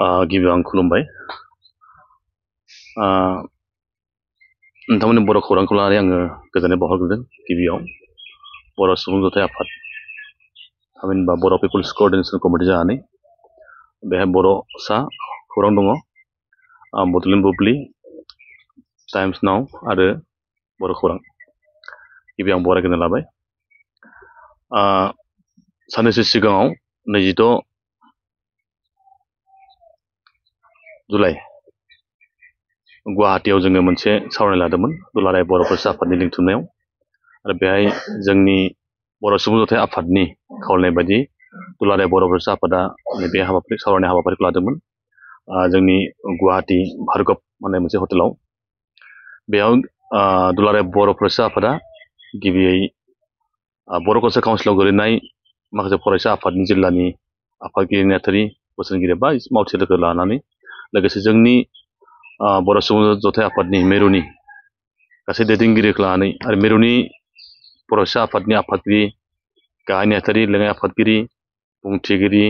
गिबियाव आं खुलुमबाय नोंथांमोननि बर' खौरांखौ लानानै आङो गोजोननाय बावहरग्रोदों गिबियाव बर' सुबुं जथाय आफाद थामहिनबा बर' पिपल्स क'अर्डिनेशन कमिटि जानानै बेहाय बर'सा खौरां दङ बड'लेण्ड बुब्लि टाइम्स नाव आरो बर' खौरां गिबियाव आं बरायग्रोनो लाबाय साननैसो सिगाङाव 26 जुलाइ गुवाहाटीयाव जोङो मोनसे सावरायनाय लादोंमोन दुलाराय बर' फरायसा आफादनि लिंथुमनायाव आरो बेहाय जोंनि बर' सुबुं जथाय आफादनि खावलायनाय बायदि दुलाराय बर' फरायसा आफादा बे सावरायनाय हाबाफारिखौ लादोंमोन जोंनि गुवाहाटी भार्गब होननाय मोनसे हटेलाव बेयाव दुलाराय बर' फरायसा आफादा गिबियै बर' कालचार काउन्सिलाव गोलैनाय माखासे फरायसा आफादनि जिल्लानि आफादगिरि नेहाथारि बोसोनगिरि बा मावथि लोगो लानानै लोगोसे जोंनि बर' सुबुं जथाय आफादनि मिरुनि गासै दैदेनगिरिखौ लानानै आरो मिरुनि फरायसा आफादनि आफादगिरि गाहाय नेहाथारि लेङाइ आफादगिरि बुंथिगिरि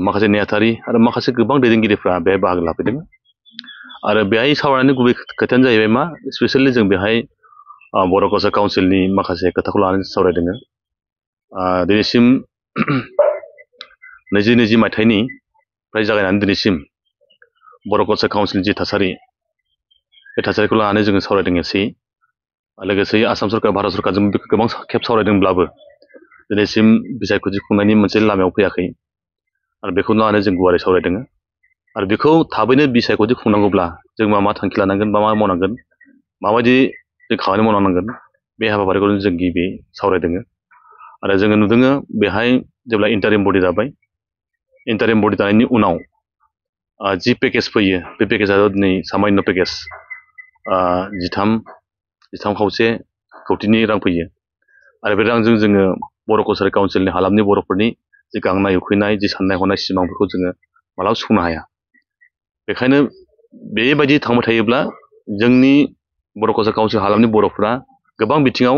माखासे नेहाथारि आरो माखासे गोबां दैदेनगिरिफ्रा बेहाय बाहागो लाफैदों आरो बेहाय सावरायनायनि गुबै खोथायानो जाहैबाय मा स्पेसियेलि जों बेहाय बर' कालचार काउन्सिलनि माखासे खोथाखौ लानानै सावरायदों दिनैसिम 2020 मायथाइनिफ्राय जागायनानै दिनैसिम बर' कालचार काउन्सिलनि जि थासारि बे थासारिखौ लानानै जोङो सावरायदों एसे लोगोसे आसाम सरकार भारत सरकारजों गोबां खेब सावरायदोंब्लाबो दिनैसिम बिसायख'थि खुंनायनि मोनसे लामायाव फैयाखै आरो बेखौ लानानै जों गुवारै सावरायदों आरो बेखौ थाबैनो बिसायख'थि खुंनांगौब्ला जों मा थांखि लानांगोन मा मावनांगोन माबायदि जों खामानि मावनांगोन बे हाबाफारिखौ जों गिबि सावरायदों आरो जोङो नुदों बेहाय जेब्ला इन्टारिम बडि दाबाय इन्टारिम बडि दानायनि उनाव जि पेकेज फैयो बे पेकेजआ दिनै सामान्य पेकेज 13.5 कौटिनि रां फैयो आरो बे रांजों जोङो बर' कालचार काउन्सिलनि हालामनि बर'फोरनि जि गांनाय उखैनाय जि साननाय हनाय सिमांफोरखौ जोङो मालाबा सुफुंनो हाया बेखायनो बेबायदि थांबाय थायोब्ला जोंनि बर' कालचार काउन्सिल हालामनि बर'फोरा गोबां बिथिङाव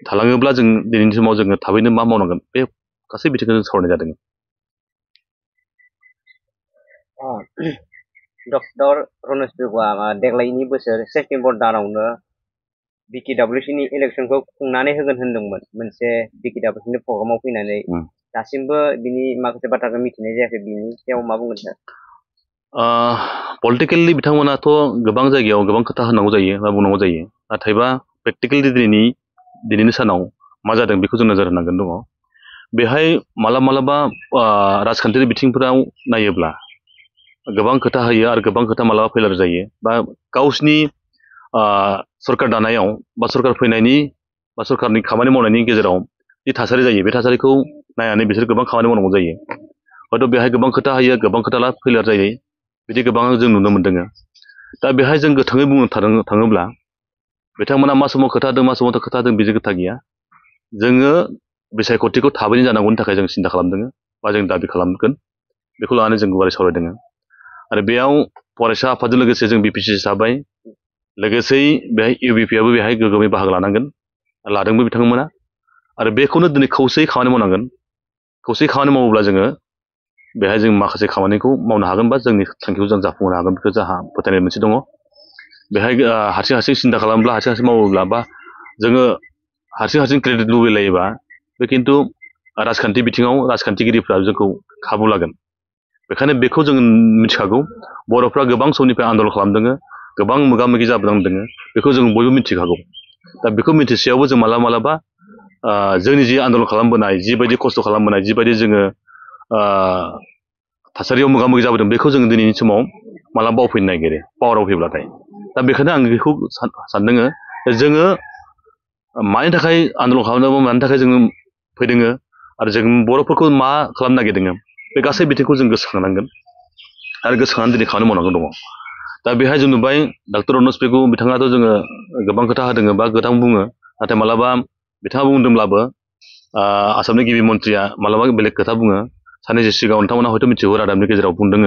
थालाङोब्ला जों दिनैनि समाव जोङो थाबैनो मा मावनांगोन बे गासै बिथिंखौ जों सावरायनाय जादों डक्टर रनज पेगुआ देग्लायनि बोसोर सेप्तेम्बर दानावनो बिटिडब्लिउसिनि इलेक्सनखौ खुंनानै होगोन होनदोंमोन मोनसे बिटिडब्लिउसिनि प्रग्रामाव फैनानै दासिमबो बिनि माखासे बाथ्राखौ मिथिनाय जायाखै बिनि सायाव मा बुंगोन सार पलिटिकेलि बिथांमोनाथ' गोबां जायगायाव गोबां खोथा होनांगौ जायो बा बुंनांगौ जायो नाथायबा प्रेक्टिकेलि दिनैनि सानाव मा जादों बेखौ जों नोजोर होनांगोन दङ बेहाय मालाबा राजखान्थियारि बिथिंफोराव नायोब्ला गोबां खोथा होयो आरो गोबां खोथा मालाबा फेलार जायो बा गावसिनि सरकार दानायाव बा सरकार फैनायनि बा सरकारनि खामानि मावनायनि गेजेराव जि थासारि जायो बे थासारिखौ नायनानै बिसोर गोबां खामानि मावनांगौ जायो हयथ' बेहाय गोबां खोथा होयो गोबां खोथा फेलार जायो बिदि गोबां जों नुनो मोनदों दा बेहाय जों गोथाङै बुंनो थाङोब्ला बिथांमोना मा समाव खोथा होदों मा समाव खोथा होदों बिदि खोथा गैया जोङो बिसायख'थिखौ थाबैनो जानांगौनि थाखाय जों सिन्था खालामदों बा जों दाबि खालामगोन बेखौ लानानै जों गुवारै सावरायदों आरो बेयाव फरायसा आफादजों लोगोसे जों बिपिसि थाबाय लोगोसे बेहाय इउबिपिआबो बेहाय गोग्गोमै बाहागो लादोंबो बिथांमोना आरो बेखौनो दिनै खौसेयै खामानि मावनांगोन खौसेयै खामानि मावोब्ला जोङो बेहाय जों माखासे खामानिखौ मावनो हागोन बा जोंनि थांखिखौ जों जाफुंहोनो हागोन बेखौ जोंहा फोथायनाय मोनसे दङ बेहाय हारसिं सिन्था खालामब्ला हारसिं मावोब्ला बा जोङो हारसिं क्रेडिट लुबैलायोबा बे खिन्थु राजखान्थि बिथिङाव राजखान्थिगिरिफ्रा जोंखौ खाबु लागोन बेखायनो बेखौ जों मिथिखागौ बर'फ्रा गोबां समनिफ्राय आन्दलन खालामदों गोबां मोगा मोगि जाबोनांदों बेखौ जों बयबो मिथिखागौ दा बेखौ मिथिसेयावबो जों मालाबा जोंनि जि आन्दलन खालामबोनाय जिबायदि खस्थ' खालामबोनाय जिबायदि जोङो थासारियाव मोगा मोगि जाबोदों बेखौ जों दिनैनि समाव मालाबा बावफैनो नागिरो पावाराव फैब्लाथाय दा बेखायनो आं बेखौ सानदों जोङो मानि थाखाय आन्दलन खालामदों मानि थाखाय जोङो फैदों आरो जों बर'फोरखौ मा खालामनो नागिरदों बे गासै बिथिंखौ जों गोसोखांनांगोन आरो गोसोखांनानै दिनै खामानि मावनांगौ दङ दा बेहाय जों नुबाय डक्टर रनज पेगु बिथाङाथ' जोङो गोबां खोथा होदों बा गोबां बुङो नाथाय मालाबा बिथाङा बुंदोंब्लाबो आसामनि गिबि मन्थ्रिया मालाबा बेलेग खोथा बुङो साननैसो सिगाङाव नोंथांमोना हयथ' मिथिगौ रादाबनि गेजेराव बुंदों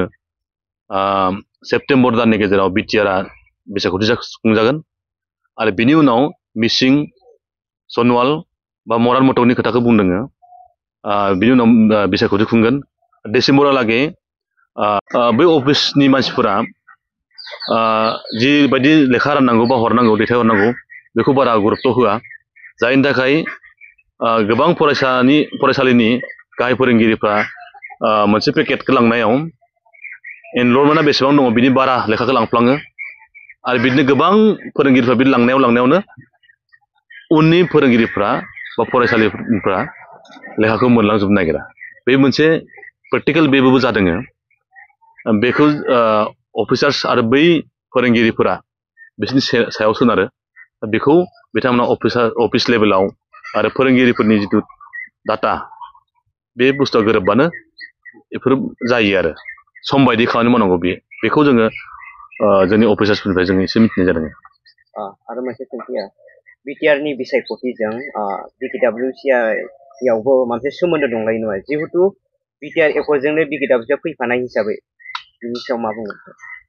सेप्तेम्बर दाननि गेजेराव बिटिआरआ बिसायख'थि खुंजागोन आरो बिनि उनाव मिसिं सनवाल बा मरान मथकनि खोथाखौ बुंदों बिनि उनाव बिसायख'थि खुंगोन डिसेम्बरहालागै बै अफिसनि मानसिफोरा जिबायदि लेखा राननांगौ बा हरनांगौ दैथायहरनांगौ बेखौ बारा गुरुत्त' होआ जायनि थाखाय गोबां फरायसालिनि गाहाय फोरोंगिरिफ्रा मोनसे पेकेटखौ लांनायाव एनरलमेन्टआ बेसेबां दङ बिनि बारा लेखाखौ लांफ्लाङो आरो बिदिनो गोबां फोरोंगिरिफ्रा बिदि लांनायावनो उननि फोरोंगिरिफ्रा बा फरायसालिफ्रा लेखाखौ मोनलांजोबनो नागिरा बे मोनसे प्रेक्टिकेल बेबो जादों बेखौ अफिसार्स आरो बै फोरोंगिरिफोरा बिसोरनि सायाव सोनारो बेखौ बिथांमोना अफिस लेभेलाव आरो फोरोंगिरिफोरनि जिथु डाटा बे बुस्थुआ गोरोबबानो बेफोर जायो आरो सम बायदि खामानि मावनांगौ बेखौ जोङो जोंनि अफिसार्सफोरनिफ्राय जों एसे मिथिनाय जादों आरो मोनसे सोंथिया बिटिआरनि बिसायख'थिजों बिकेडब्लिउसिआइआवबो मोनसे सोमोन्दो दंलायो नङा जिहेतु बिटिआर एकर्डजोंनो बिकेडब्लिउसिआ फैफानाय हिसाबै बिनि सायाव मा बुङो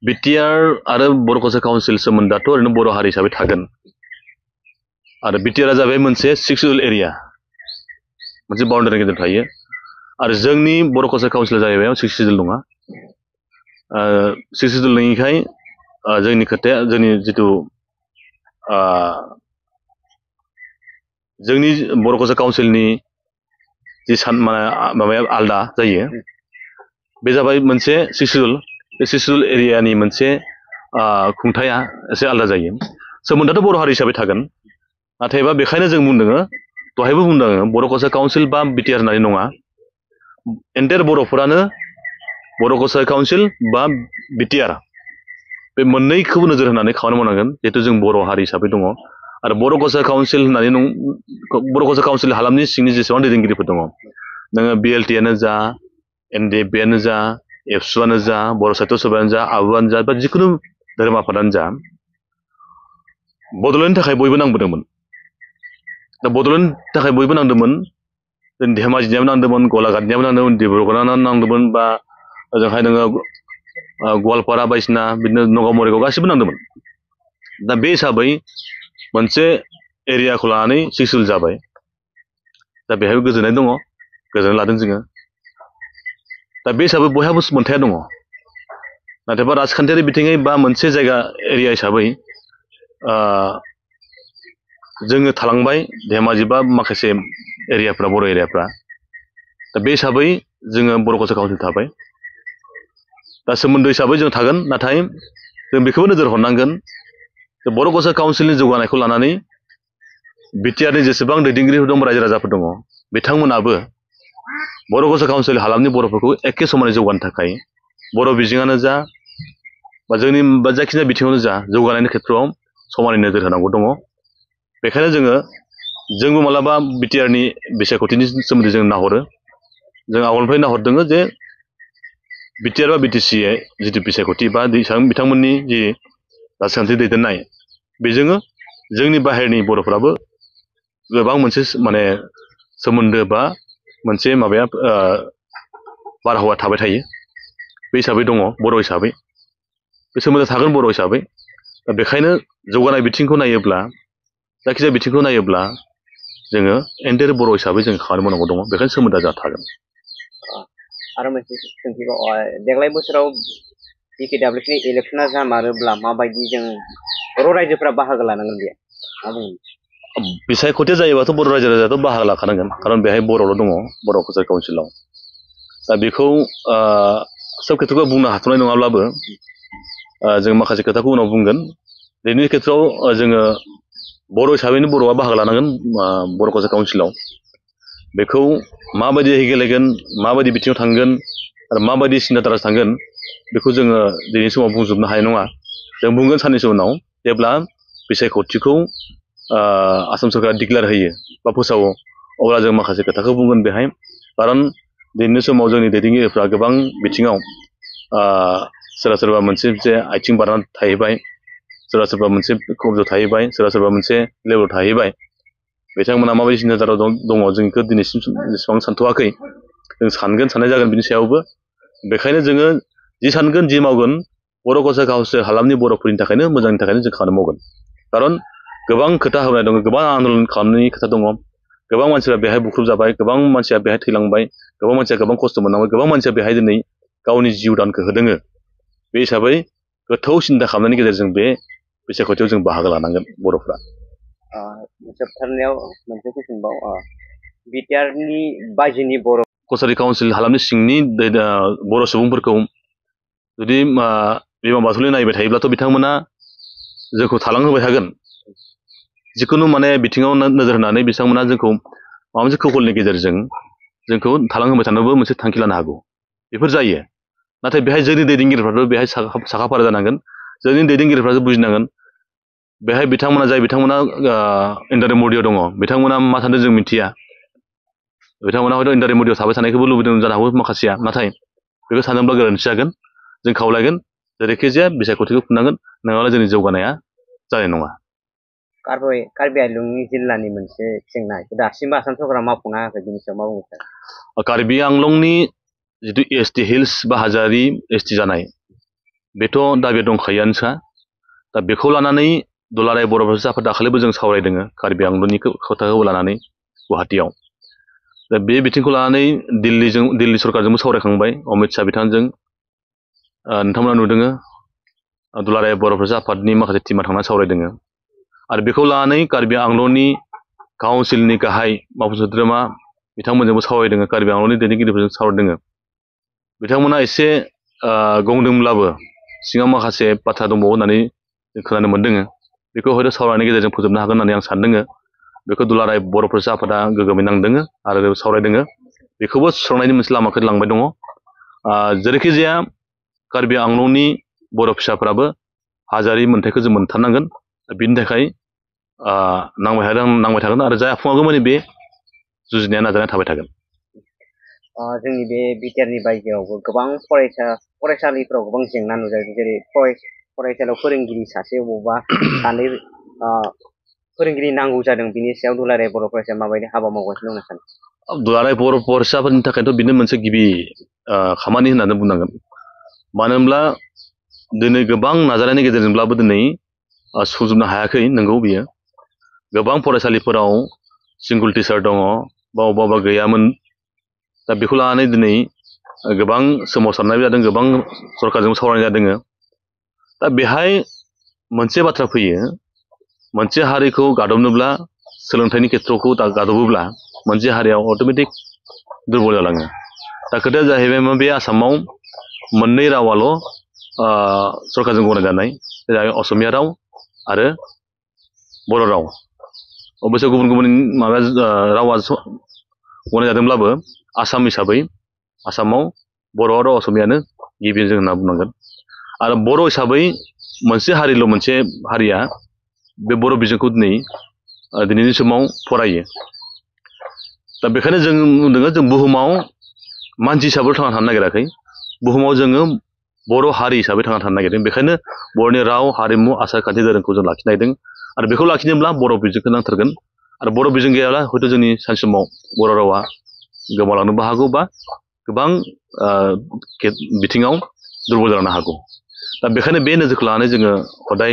बिटिआर आरो बर' कालचार काउन्सिल सोमोन्दोआथ' ओरैनो बर' हारि हिसाबै थागोन आरो बिटिआरआ जाबाय मोनसे 6 शिड्युल एरिया मोनसे बाउन्डारि गेजेर थायो आरो जोंनि बर' कालचार काउन्सिला जाहैबाय 6 शिड्युल नङा 6 शिड्युल नङिखाय जोंनि खोथाया जोंनि जिथु जोंनि बर' कालचार काउन्सिलनि जि माबाया आलादा जायो बे जाबाय मोनसे 6 शिड्युल बे 6 शिड्युल एरियानि मोनसे खुंथाया एसे आलादा जायो सोमोन्दोआथ' बर' हारि हिसाबै थागोन नाथायबा बेखायनो जों बुंदों दहायबो बुंदों बर' कालचार काउन्सिल बा बिटिआर होननानै नङा एन्टायार बर'फोरानो बर' कालचार काउन्सिल बा बिटिआर बे मोननैखौबो नोजोर होनानै खामानि मावनांगोन जिहेतु जों बर' हारि हिसाबै दङ आरो बर' कालचार काउन्सिल होननानै बर' कालचार काउन्सिल हालामनि सिंनि जेसेबां दैदेनगिरिफोर दङ नोङो बिएलटिआनो जा एनडिएफबिआनो जा एबसुआनो जा बर' साहित्य सभायानो जा आबुआनो जा बा जिखुनु धोरोम आफादानो जा बड'लेण्डनि थाखाय बयबो नांबोदोंमोन दा बड'लेण्डनि थाखाय बयबो नांदोंमोन जों धेमाजिनियाबो नांदोंमोन गलाघाटनियाबो नांदोंमोन डिब्रुगड़आनो नांदोंमोन बा ओजोंहाय नोङो गवालपारा बायदिसिना बिदिनो नगाव मरिगाव गासिबो नांदोंमोन दा बे हिसाबै मोनसे एरियाखौ लानानै 6 शिड्युल जाबाय दा बेहायबो गोजोननाय दङ गोजोननाय लादों जोङो दा बे हिसाबै बयहाबो मोन्थाया दङ नाथायबा राजखान्थियारि बिथिङै बा मोनसे जायगा एरिया हिसाबै जोङो थालांबाय धेमाजि बा माखासे एरियाफ्रा बर' एरियाफ्रा दा बे हिसाबै जोङो बर' कालचार काउन्सिल थाबाय दा सोमोन्दो हिसाबै जों थागोन नाथाय जों बेखौबो नोजोर हरनांगोन जे बर' कालचार काउन्सिलनि जौगानायखौ लानानै बिटिआरनि जेसेबां दैदेनगिरिफोर दं रायजो राजाफोर दङ बिथांमोनाबो बर' कालचार काउन्सिल हालामनि बर'फोरखौ एखे समानै जौगानो थाखाय बर' बिजोङानो जा बा जोंनि बा जायखिजाया बिथिङावनो जा जौगानायनि खेथ्रआव समानै नोजोर होनांगौ दङ बेखायनो जोंबो मालाबा बिटिआरनि बिसायख'थिनि सोमोन्दै जों नाहरो जों आवगोलनिफ्राय नाहरदों जे बिटिआर बा बिटिसि जिथु बिसायख'थि बा बिथांमोननि जि राजखान्थि दैदेननाय बेजोंनो जोंनि बाहेरनि बर'फ्राबो गोबां मोनसे माने सोमोन्दो बा मोनसे माबाया बारहावा थाबाय थायो बे हिसाबै दङ बर' हिसाबै बे सोमोन्दो थागोन बर' हिसाबै दा बेखायनो जौगानाय बिथिंखौ नायोब्ला जायखिजाया बिथिंखौ नायोब्ला जोङो एन्टायार बर' हिसाबै जों खामानि मावनांगौ दङ बेखायनो सोमोन्दोआ जोंहा थागोन आरो मोनसे सोंथिबाव देग्लाय बोसोराव बिकेडब्लिउसिनि इलेक्सना जामारोब्ला माबायदि जों बर' रायजोफोरा बाहागो लानांगोन बे मा बुङो बिसायख'थिया जायोबाथ' बर' रायजो राजायाथ' बाहागो लाखानांगोन खारन बेहाय बर'ल' दङ बर' कालचार काउन्सिलाव दा बेखौ सोब खेथ्रखौ बुंनो हाथ'नाय नङाब्लाबो जों माखासे खोथाखौ उनाव बुंगोन बेनि खेथ्रआव जोङो बर' हिसाबैनो बर'आ बाहागो लानांगोन बर' कालचार काउन्सिलाव बेखौ माबायदियै गेलेगोन माबायदि बिथिङाव थांगोन आरो माबायदि सिन्थाधारा थांगोन बेखौ जोङो दिनैनि समाव बुंजोबनो हानाय नङा जों बुंगोन साननैसो उनाव जेब्ला बिसायख'थिखौ आसाम सरकारा डिक्लेयार होयो बा फोसावो अब्ला जों माखासे खोथाखौ बुंगोन बेहाय खारन दिनैनि समाव जोंनि दैदेनगिरिफ्रा गोबां बिथिङाव सोरबा मोनसे आथिं बारनानै थाहैबाय सोरबा मोनसे कमजोर थाहैबाय सोरबा मोनसे लेभेलाव थाहैबाय बिथांमोना माबायदि सिन्थाधारा दङ जों बेखौ दिनैसिम जेसेबां सानथ'वाखै जों साननाय जागोन बिनि सायावबो बेखायनो जोङो जि सानगोन जि मावगोन बर' कालचार काउन्सिल हालामनि बर'फोरनि थाखायनो मोजांनि थाखायनो जों खामानि मावगोन खारन गोबां खोथा होनाय दङ गोबां आन्दलन खालामनायनि खोथा दङ गोबां मानसिफ्रा बेहाय बुख्रुब जाबाय गोबां मानसिया बेहाय थैलांबाय गोबां मानसिया गोबां खस्थ' मोननांबाय गोबां मानसिया बेहाय दिनै गावनि जिउ दानखौ होदोङो बे हिसाबै गोथौ सिन्ता खालामनायनि गेजेरजों बे बिसायख'थियाव जों बाहागो लानांगोन बर'फ्रा जोबथारनायाव मोनसे कुइसनबाव बिटिआरनि बायजोनि बर' कसारि काउन्सिल हालामनि सिंनि बर' सुबुंफोरखौ जुदि बिमा बाथौलि नायबाय थायोब्लाथ' बिथांमोना जोंखौ थालांहोबाय थागोन जिखुनु माने बिथिङाव नोजोर होनानै बिथांमोना जोंखौ माबा मोनसे कौशलनि गेजेरजों जोंखौ थालांहोबाय थानोबो मोनसे थांखि लानो हागौ बेफोर जायो नाथाय बेहाय जोंनि दैदेनगिरिफ्राथ' बेहाय साखाफारा जानांगोन जोंनि दैदेनगिरिफ्रासो बुजिनांगोन बेहाय बिथांमोना इन्डारे मडियाव दङ बिथांमोना मा सानदों जों मिथिया बिथांमोना हयथ' इन्डारे मडियाव थाबाय थानायखौबो लुबैदों जानो हागौ माखासेया नाथाय बेखौ सानोब्ला गोरोन्थि जागोन जों खावलायगोन जेरैखिजाया बिसायख'थिखौ खुंनांगोन नङाब्ला जोंनि जौगानाया जानाय नङा कार्बि आंलं जिल्लानि मोनसे जेंना दासिमबो आसाम सरकारा मावफुंनो हायाखै बिनि सायाव मा बुंनो सानो कार्बि आंलंनि जिथु एसटि हिल्स बा हाजोआरि एसटि जानाय बेथ' दाबि दंखायोआनोखा दा बेखौ लानानै दुलाराय बर' फरायसा आफाद दाखालिबो जों सावरायदों कार्बि आंलंनि खोथाखौ लानानै गुवाहाटीयाव दा बे बिथिंखौ लानानै दिल्ली सरकारजोंबो सावरायखांबाय अमित शाह बिथांजों नोंथांमोना नुदों दुलाराय बर' फरायसा आफादनि माखासे टिमा थांनानै सावरायदों आरो बेखौ लानानै कार्बि आंलंनि काउन्सिलनि गाहाय मावफुं सोद्रोमा बिथांमोनजोंबो सावरायदों कार्बि आंलंनि दैदेनगिरिफोरजों सावरायदों बिथांमोना एसे गंदोंब्लाबो सिङाव माखासे बाथ्रा दंबावो होननानै जों खोनानो मोन्दों बेखौ हयथ' सावरायनायनि गेजेरजों फोजोबनो हागोन होननानै आं सानदों बेखौ दुलाराय बर' फरायसा आफादा गोग्गोमै नांदों आरो सावरायदों बेखौबो सुस्रांनायनि मोनसे लामाखौ लांबाय दङ जेरैखि जाया कार्बि आंलंनि बर' फिसाफ्राबो हाजोआरि मोन्थाइखौ जों मोनथारनांगोन बिनि थाखाय नांबाय थागोन आरो जाफुङागौ माने बे जुजिनाया नाजानाया थाबाय थागोन जोंनि बे बिटिआरनि बायजोआवबो गोबां फरायसालिफोराव गोबां जेंना नुजायो जेरै फरायसालियाव फोरोंगिरि सासे बबावबा सानै फोरोंगिरि नांगौ जादों बिनि सायाव दुलाराय बर' फरायसाया माबायदि हाबा मावगासिनो दं सानो दुलाराय बर' फरायसाफोरनि थाखायथ' बेनो मोनसे गिबि खामानि होननानै बुंनांगोन मानो होनब्ला दिनै गोबां नाजानायनि गेजेरजोंब्लाबो दिनै सुजुबनो हायाखै नंगौ बियो गोबां फरायसालिफोराव सिंगल टिचार दङ बा अबेबा गैयामोन दा बेखौ लानानै दिनै गोबां सोमावसारनाय जादों गोबां सरकारजों सावरायनाय जादों दा बेहाय मोनसे बाथ्रा फैयो मोनसे हारिखौ गादबनोब्ला सोलोंथाइनि खेथ्रखौ गादबोब्ला मोनसे हारिया अट'मेटिक दुरबल जालाङो दा खोथाया जाहैबाय मा बे आसामाव मोननै रावाल' सरकारजों गनायजानाय जेरै असमिया राव आरो बर' राव अबयस्से गुबुन गुबुन रावा गनायजादोंब्लाबो आसाम हिसाबै आसामाव बर' आरो असमियानो गिबि जों होनना बुंनांगोन आरो बर' हिसाबै मोनसे हारिल' मोनसे हारिया बे बर' बिजोंखौ दिनैनि समाव फरायो दा बेखायनो जों नुदों जों बुहुमाव मानसि हिसाबै थांना थानो नागिराखै बुहुमाव जोङो बर' हारि हिसाबै थांना थानो नागिरदों बेखायनो बर'नि राव हारिमु आसार खान्थि धोरोमखौ जों लाखिनो नागिरदों आरो बेखौ लाखिनोब्ला बर' बिजोंखौ नांथारगोन आरो बर' बिजों गैयाब्ला हयथ' जोंनि सानसे समाव बर' रावा गोमालांनोबो हागौ बा गोबां बिथिङाव दुरबल जानो हागौ दा बेखायनो बे नोजोरखौ लानानै जोङो हदाय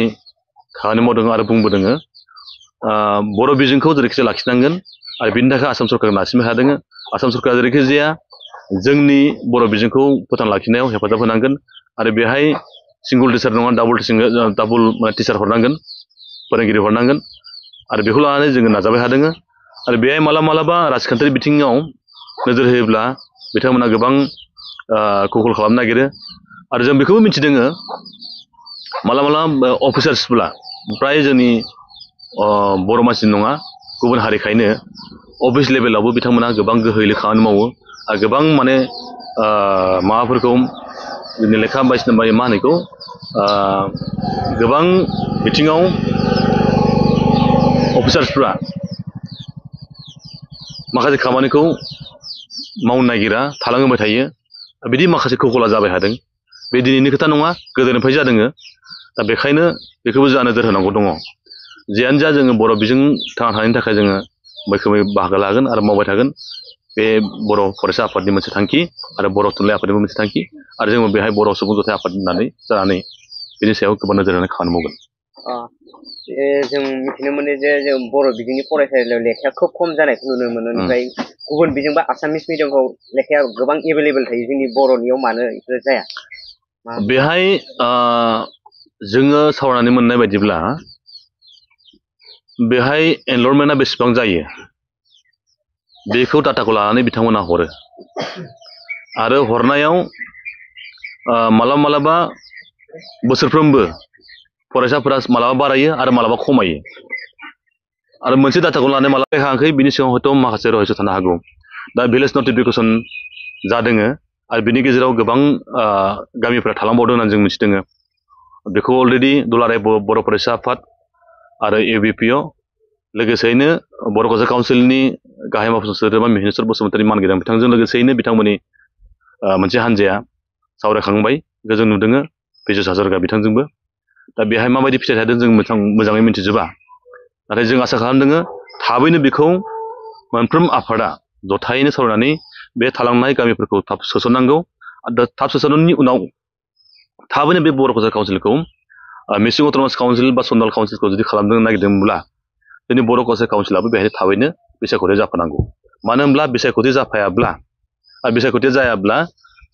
खामानि मावदों आरो बुंबोदों बर' बिजोंखौ जेरैखिजाया लाखिनांगोन आरो बिनि थाखाय आसाम सरकारखौ नारसिनबाय थादों आसाम सरकारा जेरैखिजाया जोंनि बर' बिजोंखौ फोथांना लाखिनायाव हेफाजाब होनांगोन आरो बेहाय सिंगल टिचार नङा डाबल टिचार हरनांगोन फोरोंगिरि हरनांगोन आरो बेखौ लानानै जोङो नाजाबाय थादों आरो बेहाय मालाबा राजखान्थियारि बिथिङाव नोजोर होयोब्ला बिथांमोना गोबां कौशल खालामनो नागिरो आरो जों बेखौबो मिथिदों मालाबा अफिसार्सफोरा फ्राय जोंनि बर' मानसि नङा गुबुन हारिखायनो अफिस लेभेलावबो बिथांमोना गोबां गोहोयै खामानि मावो आरो गोबां माने माबाफोरखौ लेखा बायदिसिना मा होनो बेखौ गोबां बिथिङाव अफिसार्सफ्रा माखासे खामानिखौ मावनो नागिरा थालांहोबाय थायो बिदि माखासे कौशला जाबाय थादों बे दिनैनि खोथा नङा गोदोनिफ्राय जादों दा बेखायनो बेखौबो जोंहा नोजोर होनांगौ दङ जियानो जा जोङो बर' बिजों थांना थानायनि थाखाय जोङो मैखोमै बाहागो लागोन आरो मावबाय थागोन बे बर' फरायसा आफादनि मोनसे थांखि आरो बर' थुनलाइ आफादनिबो मोनसे थांखि आरो जोङो बेहाय बर' सुबुं जथाय आफाद होननानै जानानै बेनि सायाव गोबां नोजोर होनानै खामानि मावगोन जों मिथिनो मोनो जे जों बर' बिजोंनि फरायसालियाव लेखाया खोब खम जानायखौ नुनो मोनो ओमफ्राय गुबुन बिजों बा आसामिस मिडियामफ्राव लेखाया गोबां एभेलेबेल थायो जोंनि बर'नियाव मानो बेफोर जाया बेहाय जोङो सावरायनानै मोननाय बायदिब्ला बेहाय एनरलमेन्टआ बेसेबां जायो बेखौ डाटाखौ लानानै बिथांमोना हरो आरो हरनायाव मालाबा बोसोरफ्रोमबो फरायसाफोरा मालाबा बारायो आरो मालाबा खमायो आरो मोनसे डाटाखौ लानानै मालाबा हायाखै बिनि सिगाङाव हयथ' माखासे रहस्य थानो हागौ दा भिलेज नटिफिकेसन जादों आरो बिनि गेजेराव गोबां गामिफोरा थालांबावदों होननानै जों मिथिदों बेखौ अलरेडि दुलाराय बर' फरायसा आफाद आरो ABPO लोगोसेयैनो बर' फरायसा काउन्सिलनि गाहाय मावफुं सोद्रोमा मिहिनेश्वर बसुमतारी मानगोनां बिथांजों लोगोसेयैनो बिथांमोननि मोनसे हान्जाया सावरायखांबाय जों नुदों बिजय हाजरिका बिथांजोंबो दा बेहाय माबायदि फिथाइ थादों जों मोजाङै मिथिजोबा नाथाय जों आसा खालामदों थाबैनो बेखौ मोनफ्रोम आफादा जथायैनो सावरायनानै बे थालांनाय गामिफोरखौ थाब सोसननांगौ आरो थाब सोसननायनि उनाव थाबैनो बे बर' फरायसा काउन्सिलखौ मिसिं अट'नमास काउन्सिल बा सनदाल काउन्सिलखौ जुदि खालामनो नागिरदोंब्ला जोंनि बर' फरायसा काउन्सिलाबो बेहाय थाबैनो बिसायख'थि जाफानांगौ मानो होनब्ला बिसायख'थि जाफायाब्ला आरो बिसायख'थि जायाब्ला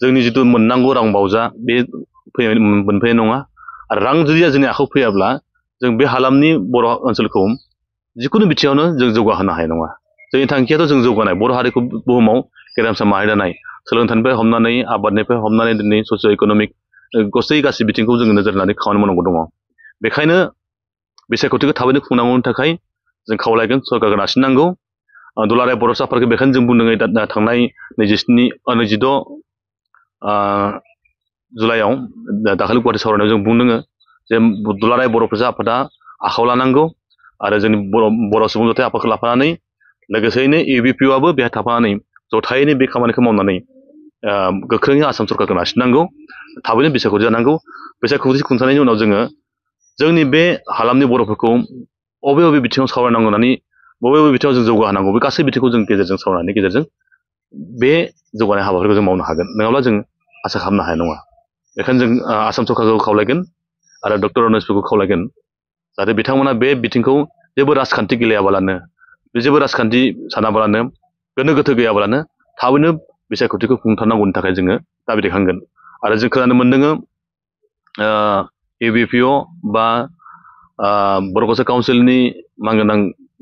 जोंनि जिथु मोननांगौ रां बावजा बे मोनफैनाय नङा आरो रां जुदि जोंनि आखायाव फैयाब्ला जों बे हालामनि बर' ओनसोलखौ जिखुनु बिथिङावनो जों जौगाहोनो हानाय नङा जोंनि थांखियाथ' जों जौगानाय बर' हारिखौ बुहुमाव गेरेमसा माहारि दानाय सोलोंथाइनिफ्राय हमनानै आबादनिफ्राय हमनानै दिनै ससिय' इक'नमिक गासै बिथिंखौ जोङो नोजोर होनानै खामानि मावनांगौ दङ बेखायनो बिसायख'थिखौ थाबैनो खुंनांगौनि थाखाय जों खावलायगोन सरकारखौ नारसिननांगौ दुलाराय बर' आफादखौ बेखायनो जों बुंदों थांनाय 26 जुलाइआव दाखालि गुवाहाटि सावरायनायाव जों बुंदों जे दुलाराय बर' फरायसा आफादा आखायाव लानांगौ आरो जोंनि बर' सुबुं जथाय आफादखौ लाफानानै लोगोसेयैनो ABPOआबो बेहाय थाफानानै जथायैनो बे खामानिखौ मावनानै गोख्रोङै आसाम सरकारखौ नारसिननांगौ थाबैनो बिसायख'थि जानांगौ बिसायख'थि खुंथायनायनि उनाव जोंनि बे हालामनि बर'फोरखौ बबे बिथिङाव सावरायनांगौ होननानै बबे बिथिङाव जों जौगाहोनांगौ बे गासै बिथिंखौ जों गेजेरजों सावरायनायनि गेजेरजों बे जौगानाय हाबाफारिखौ जों मावनो हागोन नङाब्ला जों आसा खालामनो हानाय नङा बेखायनो जों आसाम सरकारखौ खावलायगोन आरो डक्टर रनेसखौ खावलायगोन जाहाथे बिथांमोना बे बिथिंखौ जेबो राजखान्थि गेलेयाबालानो जेबो राजखान्थि सानाबालानो गोनो गोथो गैयाबालानो थाबैनो बिसायख'थिखौ खुंथारनांगौनि थाखाय जोङो दाबि दैखांगोन आरो जों खोनानो मोनदों ABPO बा बर' फरायसा काउन्सिलनि मानगोनां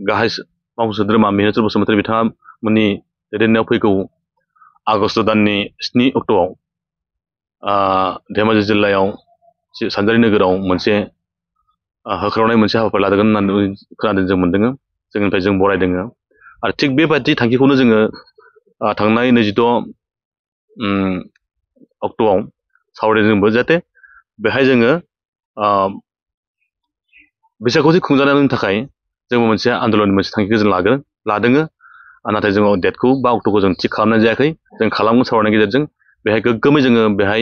गाहाय मावफुं सोद्रोमा मिहिनेश्वर बसुमतारी बिथाङा मोननि दैदेननायाव फैगौ आगष्ट दाननि 7 अक्ट'आव धेमाजि जिल्लायाव सानजारि नोगोराव मोनसे होख्रावनाय मोनसे हाबाफारि लादोंमोन होननानै खोनादों जों मोनदों जोंनिफ्राय जों बरायदों आरो थिग बेबायदि थांखिखौनो जोङो थांनाय 26 अक्ट'आव सावरायदोंबो जाहाथे बेहाय जोङो बिसायख'थि खुंजानायनि थाखाय जोंबो मोनसे आन्दलननि मोनसे थांखिखौ जों लादों नाथाय जोङो डेटखौ बा अक्ट'खौ जों थिग खालामनाय जायाखै जों खालामगोन सावरायनायनि गेजेरजों बेहाय गोग्गोमै जोङो बेहाय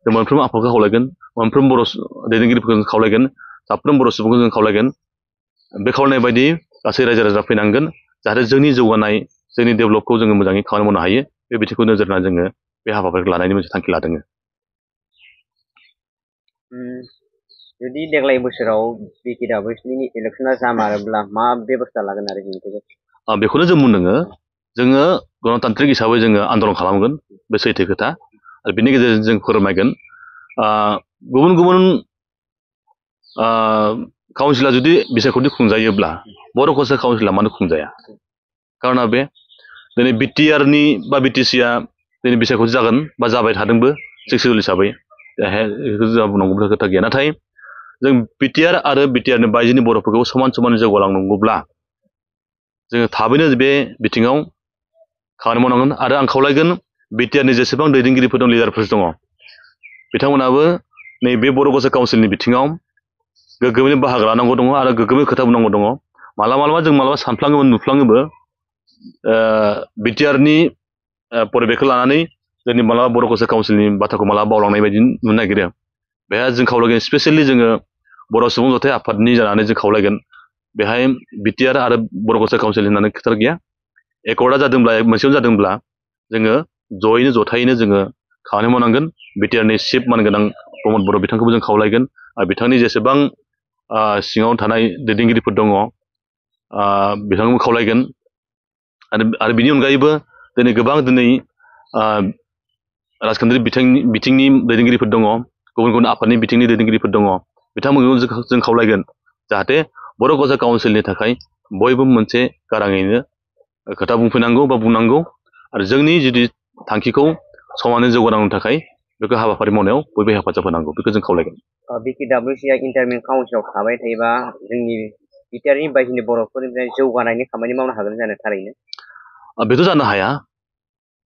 जों मोनफ्रोम आफादखौ खावलायगोन मोनफ्रोम बर' दैदेनगिरिफोरखौ जों खावलायगोन साफ्रोम बर' सुबुंखौ जों खावलायगोन बे खावलायनाय बायदि गासै रायजो राजा फैनांगोन जाहाथे जोंनि जौगानाय जोंनि डेभेलपखौ जोङो मोजाङै खामानि मावनो हायो बे बिथिंखौ नोजोर होनानै जोङो बे हाबाफारिखौ लानायनि मोनसे थांखि लादों जुदि देग्लाय बोसोराव BKWनि इलेक्सना जामारोब्ला मा बेबस्था लागोन आरो बेखौनो जों बुंदों जोङो गणतान्त्रिक हिसाबै जोङो आन्दलन खालामगोन बे सैथो खोथा आरो बिनि गेजेरजों जों फोरमायगोन गुबुन गुबुन काउन्सिला जुदि बिसायख'थि खुंजायोब्ला बर' फरायसा काउन्सिला मानो खुंजाया खारना बे दिनै BTRनि बा BTCआ दिनै बिसायख'थि जागोन बा जाबाय थादोंबो सेक्सुवेल हिसाबै जोंहा बुंनांगौ खोथा गैया नाथाय जों BTR आरो BTRनि बायजोनि बर'फोरखौ समान समान जौगालांनांगौब्ला जोङो थाबैनो बे बिथिङाव खामानि मावनांगोन आरो आं खावलायगोन BTRनि जेसेबां दैदेनगिरिफोर दं लिडारफोर दङ बिथांमोनाबो नैबे बर' फरायसा काउन्सिलनि बिथिङाव गोग्गोमैनो बाहागो लानांगौ दङ आरो गोग्गोमै खोथा बुंनांगौ दङ मालाबा जों सानफ्लाङोबो नुफ्लाङोबो BTRनि परिबेखखौ लानानै जोंनि मालाबा बर' फरायसा काउन्सिलनि बाथ्राखौ मालाबा बावलांनाय बायदि नुनो नागिरो बेहाय जों खावलायगोन स्पेसियेलि जोङो बर' सुबुं जथाय आफादनि जानानै जों खावलायगोन बेहाय BTR आरो बर' फरायसा काउन्सिल होननानै खोथा गैया एकर्डआ जादोंब्ला मोनसेयावनो जादोंब्ला जोङो जयैनो जथायैनो जोङो खामानि मावनांगोन BTRनि चिफ मानगोनां प्रमद बर' बिथांखौबो जों खावलायगोन आरो बिथांनि जेसेबां सिङाव थानाय दैदेनगिरिफोर दङ बिथांमोनखौ खावलायगोन आरो बिनि अनगायैबो दिनै गोबां राजखान्थियारि बिथिंनि दैदेनगिरिफोर दङ गुबुन गुबुन आफादनि बिथिंनि दैदेनगिरिफोर दङ बिथांमोनखौ जों खावलायगोन जाहाथे बर' भाषा काउन्सिलनि थाखाय बयबो मोनसे गाराङैनो खोथा बुंफैनांगौ बा बुंनांगौ आरो जोंनि जुदि थांखिखौ समानै जौगानांगौनि थाखाय बेखौ हाबाफारि मावनायाव बयबो हेफाजाब होनांगौ बेखौ जों खावलायगोन BKWC इन्टारमिन काउन्सिलाव थाबाय थायोबा जोंनि बिटिआरनि बायजोनि बर'फोरनिफ्राय जौगानायनि खामानि मावनो हागोन जानो थारैनो बेथ' जानो हाया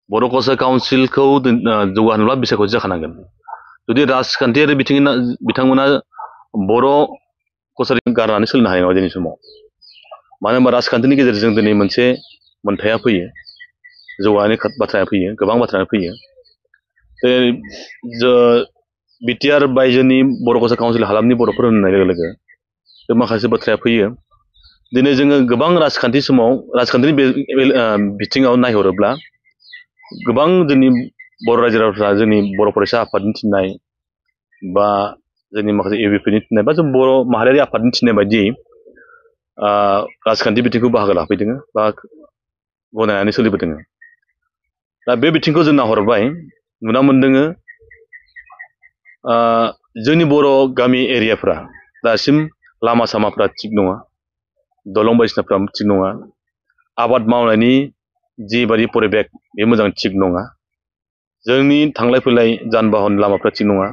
बर' भाषा काउन्सिलखौ जौगाहोनोब्ला बिसायख'थि जाखानांगोन जुदि राजखान्थियारि बिथांमोना बर' कसारि गारनानै सोलिनो हानाय नङा दिनै समाव मानो होनबा राजखान्थिनि गेजेरजों दिनै मोनसे मोनथाया फैयो जौगानायनि बाथ्राया फैयो गोबां बाथ्राया फैयो बिटिआर बायजोनि बर' भाषा काउन्सिल हालामनि बर'फोर होननाय लोगो लोगो बे माखासे बाथ्राया फैयो दिनै जोङो गोबां राजखान्थिनि बिथिङाव नायहरोब्ला गोबां जोंनि बर' रायजो राजाफ्रा जोंनि बर' फरायसा आफादनि थिननाय बा जोंनि माखासे एबिपिनि थिननाय बा जों बर' माहारियारि आफादनि थिननाय बायदियै राजखान्थि बिथिंखौ बाहागो लाफैदों बा गनायनानै सोलिबोदों दा बे बिथिंखौ जों नाहरबाय नुना मोनदों जोंनि बर' गामि एरियाफ्रा दासिम लामा सामाफ्रा थिग नङा दलं बायदिसिनाफ्रा थिग नङा आबाद मावनायनि जिबायदि परिबेक बे मोजां थिग नङा जोंनि थांलाय फैलाय जान बाहन लामाफ्रा थिग नङा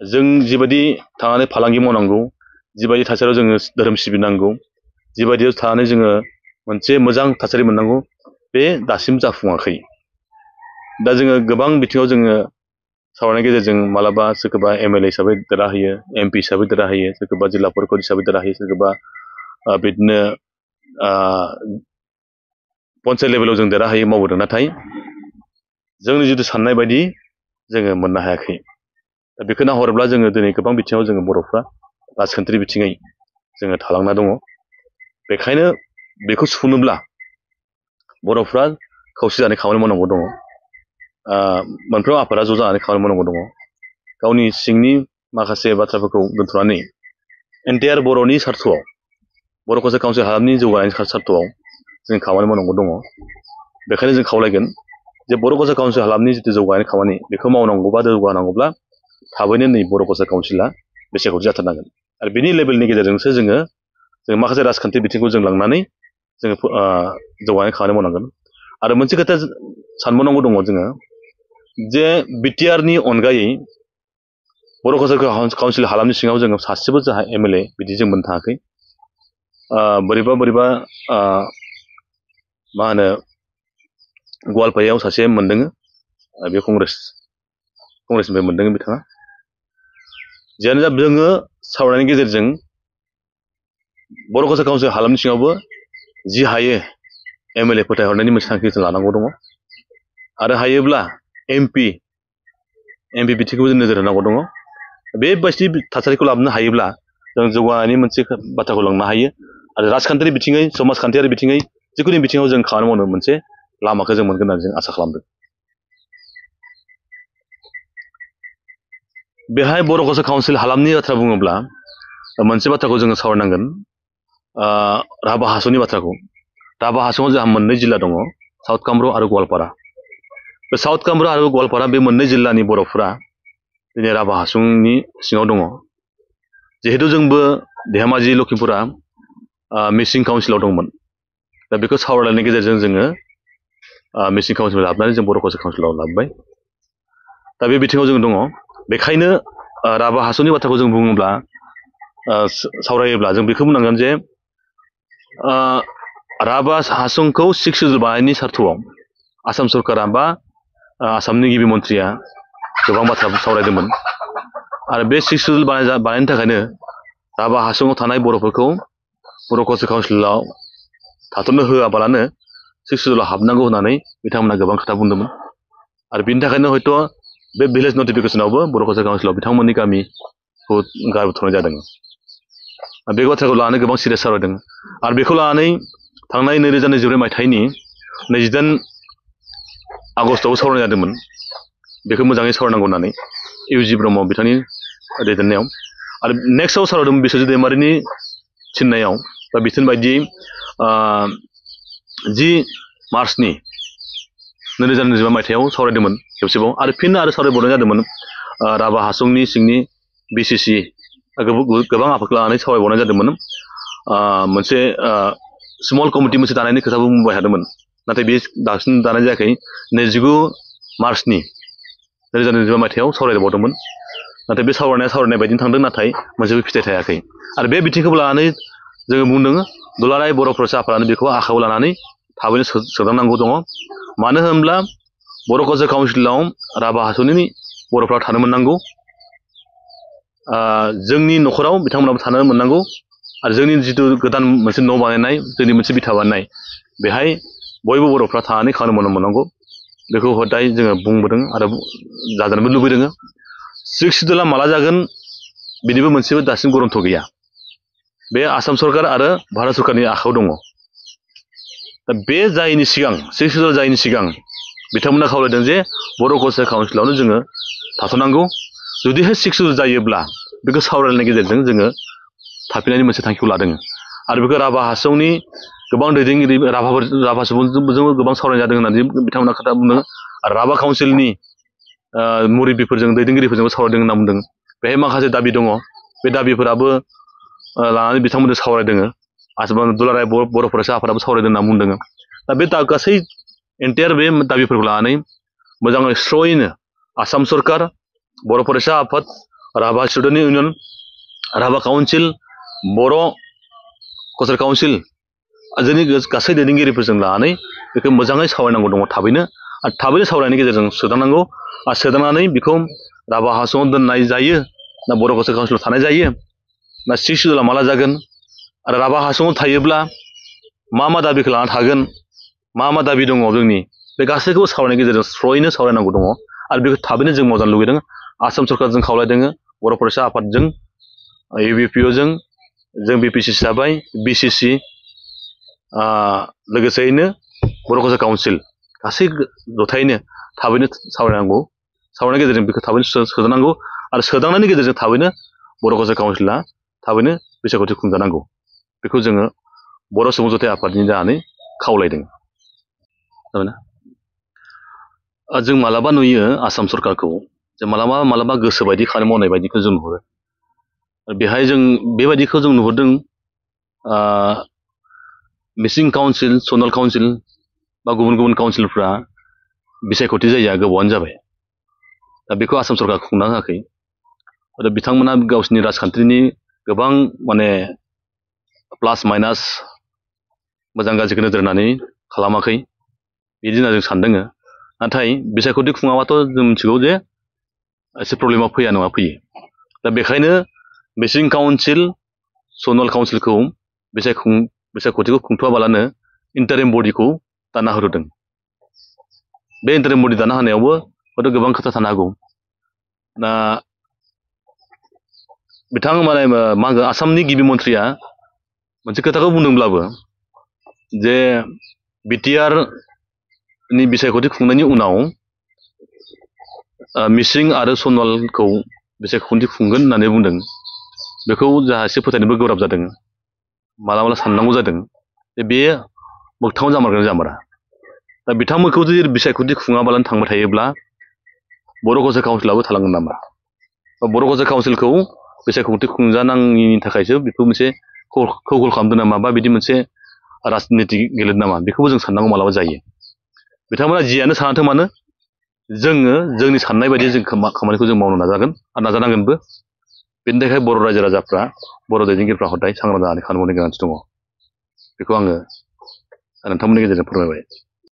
जों जिबायदि थांनानै फालांगि मावनांगौ जिबायदि थासारियाव जोङो धोरोम सिबिनांगौ जिबायदियाव थानानै जोङो मोनसे मोजां थासारि मोननांगौ बे दासिम जाफुङाखै दा जोङो गोबां बिथिङाव जोङो सावरायनायनि गेजेरजों मालाबा सोरखौबा एमएलए हिसाबै देरहाहोयो एमपि हिसाबै देरहाहोयो सोरखौबा जिल्ला परिषद हिसाबै देरहाहोयो सोरखौबा बिदिनो पन्सायत लेभेलाव जों देरहाहोयो मावबोदों नाथाय जोंनि जिथु साननाय बायदि जोङो मोननो हायाखै दा बेखौ नाहरोब्ला जोङो दिनै गोबां बिथिङाव जोङो बर'फ्रा राजखान्थियारि बिथिङै जोङो थालांना दङ बेखायनो बेखौ सुफुंनोब्ला बर'फ्रा खौसे जानानै खामानि मावनांगौ दङ मोनफ्रोम आफादा ज' जानानै खामानि मावनांगौ दङ गावनि सिंनि माखासे बाथ्राफोरखौ दोनथ'नानै एन्टायार बर'नि सार्थ'आव बर' भाषा काउन्सिल हालामनि जौगानायनि सार्थ'आव जों खामानि मावनांगौ दङ बेखायनो जों खावलायगोन जे बर' भाषा काउन्सिल हालामनि जिथु जौगानायनि खामानि बेखौ मावनांगौबा जौगानांगौब्ला थाबैनो नै बर' भाषा काउन्सिला बिसायख'थि जाथारनांगोन आरो बिनि लेभेलनि गेजेरजोंसो जों माखासे राजखान्थि बिथिंखौ जों लांनानै जोङो जौगानाय खामानि मावनांगोन आरो मोनसे खोथा सानबावनांगौ दङ जोङो जे बिटिआरनि अनगायै बर' भाषा काउन्सिल हालामनि सिङाव जोङो सासेबो जोंहा एमएलए बिदि जों मोननो थाङाखै बोरैबा मा होनो गवालपारायाव सासे मोनदों बे कंग्रेसनिफ्राय मोनदों बिथाङा जियानो जा जोङो सावरायनायनि गेजेरजों बर' भाषा काउन्सिल हालामनि सिङावबो जि हायो एमएलए फोथायहरनायनि मोनसे थांखि जों लानांगौ दङ आरो हायोब्ला एमपि बिथिंखौबो जों नोजोर होनांगौ दङ बेबायदि थासारिखौ लाबोनो हायोब्ला जों जौगानायनि मोनसे बाथ्राखौ लांनो हायो आरो राजखान्थियारि बिथिङै समाजखान्थियारि बिथिङै जिखुनु बिथिङाव जों खामानि मावनो मोनसे लामाखौ जों मोनगोन होननानै जों आसा खालामदों बेहाय बर' भाषा काउन्सिल हालामनि बाथ्रा बुङोब्ला मोनसे बाथ्राखौ जोङो सावरायनांगोन राभा हासंनि बाथ्राखौ राभा हासंआव जोंहा मोननै जिल्ला दङ साउथ कामरुप आरो गवालपारा बे साउथ कामरुप आरो गवालपारा बे मोननै जिल्लानि बर'फोरा दिनै राभा हासंनि सिङाव दङ जिहेतु जोंबो धेमाजि लखिमपुरा मिसिं काउन्सिलाव दंमोन दा बेखौ सावरायनायनि गेजेरजों जोङो मिसिं काउन्सिलाव लाबोनानै जों बर' भाषा काउन्सिलाव लाबोबाय दा बे बिथिङाव जों दङ बेखायनो राभा हासंनि बाथ्राखौ जों बुङोब्ला सावरायोब्ला जों बेखौ बुंनांगोन जे राभा हासंखौ 6 सिडुल बानायनायनि सार्थ'आव आसाम सरकारा बा आसामनि गिबि मन्थ्रिया गोबां बाथ्रा सावरायदोंमोन आरो बे 6 सिडुल बानायनो थाखायनो राभा हासंआव थानाय बर'फोरखौ बर' भाषा काउन्सिलाव थाथ'नो होआबालानो 6 सिडुलाव हाबनांगौ होननानै बिथांमोना गोबां खोथा बुंदोंमोन आरो बिनि थाखायनो हयथ' बे भिलेज नटिफिकेसनावबो बर' भाषा काउन्सिलाव बिथांमोननि गामिखौ गारबोथ'नाय जादों बे बाथ्राखौ लानानै गोबां सिरियास सावरायदों आरो बेखौ लानानै थांनाय 2024 मायथाइनि 28 आगस्टआव सावरायनाय जादोंमोन बेखौ मोजाङै सावरायनांगौ होननानै इउजि ब्रह्म बिथांनि दैदेननायाव आरो नेक्स्टआव सावरायदों बिस्वजित दैमारिनि थिननायाव बा बिथोन बायदियै 10 मार्चनि 2025 मायथाइयाव सावरायदोंमोन खेबसेबाव आरो फिन आरो सावरायबावनाय जादोंमोन राभा हासंनि सिंनि बिसिसि गोबां आफादखौ लानानै सावरायबावनाय जादोंमोन मोनसे स्मल कमिटि मोनसे दानायनि खोथाबो बुंबाय थादोंमोन नाथाय बे दासिम दानाय जायाखै 29 मार्चनि 2025 मायथाइयाव सावरायबावदोंमोन नाथाय बे सावरायनाय बायदिनो थांदों नाथाय मोनसेबो फिथाइ थायाखै आरो बे बिथिंखौ लानानै जोङो बुंदों दुलाराय बर' फरायसा आफादानो बेखौ आखायाव लानानै थाबैनो सोदांनांगौ दङ मानो होनब्ला बर' कालचार काउन्सिलाव राभा हासंनि बर'फ्रा थानो मोननांगौ जोंनि न'खराव बिथांमोनाबो थानो मोननांगौ आरो जोंनि जिथु गोदान मोनसे न' बानायनाय जोंनि मोनसे बिथा बानायनाय बेहाय बयबो बर'फ्रा थानानै खामानि मावनो मोननांगौ बेखौ हदाय जोङो बुंबोदों आरो जाजानोबो लुबैदों 6 सिड्युला माला जागोन बेनिबो मोनसेबो दासिम गरन्थ गैया बे आसाम सरकार आरो भारत सरकारनि आखायाव दङ दा बे जायैनि सिगां 6 सिड्युल जायैनि सिगां बिथांमोना खावलायदों जे बर' कालचार काउन्सिलावनो जोङो थाथ'नांगौ जुदिहाय 6 सिड्युल जायोब्ला बेखौ सावरायनायनि गेजेरजों जोङो थाफिननायनि मोनसे थांखिखौ लादों आरो बेखौ राभा हासंनि गोबां दैदेनगिरि राभा सुबुंजोंबो गोबां सावरायनाय जादों होननानै बिथांमोना खोथा बुंदों आरो राभा काउन्सिलनि मुरब्बिफोरजों दैदेनगिरिफोरजोंबो सावरायदों होनना बुंदों बेहाय माखासे दाबि दङ बे दाबिफोराबो लानानै बिथांमोनजों सावरायदों आसाम दुलाराय बर' फरायसा आफादाबो सावरायदों होनना बुंदों दा बे गासै एन्टायार बे दाबिफोरखौ लानानै मोजाङै स्र'यैनो आसाम सरकार बर' फरायसा आफाद Rabha student union Rabha council Bodo' culture council जोंनि गासै दैदेनगिरिफोरजों लानानै बेखौ मोजाङै सावरायनांगौ दङ थाबैनो आरो थाबैनो सावरायनायनि गेजेरजों सोदांनांगौ आरो सोदांनानै बेखौ राभा हासंआव दोननाय जायो ना बर' कालचार काउन्सिलाव थानाय जायो ना 6 सिड्युला माला जागोन आरो राभा हासंआव थायोब्ला मा दाबिखौ लाना थागोन मा दाबि दङ जोंनि बे गासैखौबो सावरायनायनि गेजेरजों स्र'यैनो सावरायनांगौ दङ आरो बेखौ थाबैनो जों मावजानो लुगैदों आसाम सरकारजों खावलायदों बर' फरायसा आफादजों UBPOजों जों BPC हिसाबै BCC लोगोसेयैनो बर' कालचार काउन्सिल गासै जथायैनो थाबैनो सावरायनांगौ सावरायनायनि गेजेरजों बेखौ थाबैनो सोदांनांगौ आरो सोदांनायनि गेजेरजों थाबैनो बर' कालचार काउन्सिला थाबैनो बैसागुथि खुंजानांगौ बेखौ जोङो बर' सुबुं जथाय आफादनि जानानै खावलायदों जों मालाबा नुयो आसाम सरकारखौ जों मालाबा गोसो बायदि खामानि मावनाय बायदिखौ जों नुहुरो बेहाय जों बेबायदिखौ जों नुहुरदों मिसिं काउन्सिल सनाल काउन्सिल बा गुबुन काउन्सिलफ्रा बिसायख'थि जायैया गोबावानो जाबाय दा बेखौ आसाम सरकार खुंना होआखै आरो बिथांमोना गावसिनि राजखान्थिनि गोबां माने प्लास माइनास मोजां गाज्रिखौ नोजोर होनानै खालामाखै बिदि होनना जों सानदों नाथाय बिसायख'थि खुङाबाथ' जों मिथिगौ जे एसे प्रब्लेमा फैया नङा फैयो दा बेखायनो मिसिं काउन्सिल सनाल काउन्सिलखौ बिसायख'थिखौ खुंथ'वाबालानो इन्टारिम बडिखौ दाना होदों बे इन्टारिम बडि दाना होनायावबो हयथ' गोबां खोथा थानो हागौ दा बिथां माने मा होनगोन आसामनि गिबि मन्थ्रिया मोनसे खोथाखौ बुंदोंब्लाबो जे बिटिआरनि बिसायख'थि खुंनायनि उनाव मिसिं आरो सनालखौ बिसायख'थि खुंगोन होननानै बुंदों बेखौ जोंहा एसे फोथायनोबो गोब्राब जादों मालाबा साननांगौ जादों जे बेयो मोगथाङाव जामारगोन जामारा दा बिथांमोनखौ जुदि बिसायख'थि खुङाबालानो थांबाय थायोब्ला बर' कालचार काउन्सिलाबो थालांगोन नामा बा बर' कालचार काउन्सिलखौ बिसायख'थि खुंजानाङिनि थाखायसो बेखौ मोनसे खौगल खालामदों नामा बा बिदि मोनसे राजनिति गेलेदों नामा बेखौबो जों साननांगौ मालाबा जायो बिथांमोना जियानो सानाथों मानो जोङो जोंनि साननाय बायदि जों खामानिखौ जों मावनो नाजागोन आरो नाजानांगोनबो बेनि थाखाय बर' रायजो राजाफ्रा बर' दैदेनगिरिफ्रा हदाय सांग्रां जानानै खामानि मावनो गोनांथि दङ बेखौ आङो नोंथांमोननि गेजेरजों फोरमायबाय